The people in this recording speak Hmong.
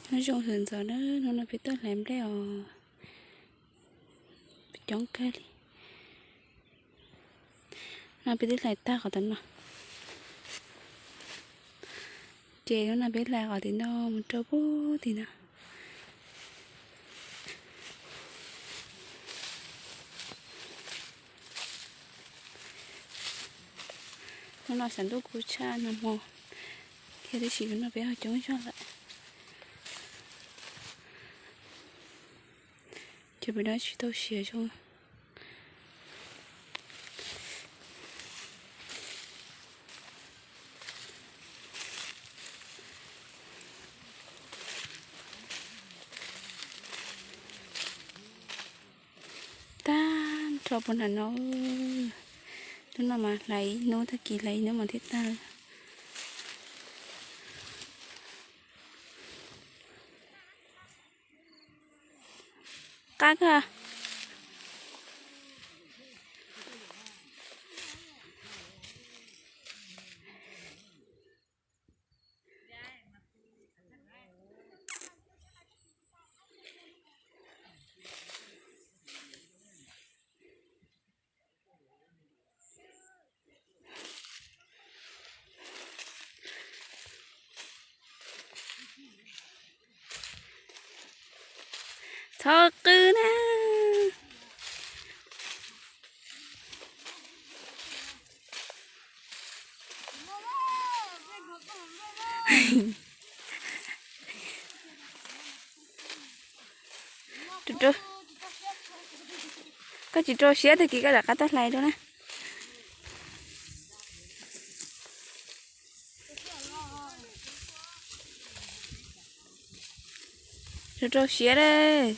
Nyob zoo sawv ntxov na, hnub no peb tuaj hlais nplej os, coob kawg li. No peb twb hlais tag qhov tom no, ces hnub no peb hlais qhov tim no mus rau pem tim no. Hnub no xav ntuj kub tshaj nag hmo thiab, tab sis hnub no peb ho coob zog lawm. Ces peb dab tsis tau siav zoo. Tag nrho puag nram no, hnub no mas hlais ib hnub, tag kis hlais ib hnub mas thiaj tag. Qab kawg. Txhob qw na. Koj tsis rau siab, tag kis koj rov qab tuaj hlais dua na. Rau rau siab lawm.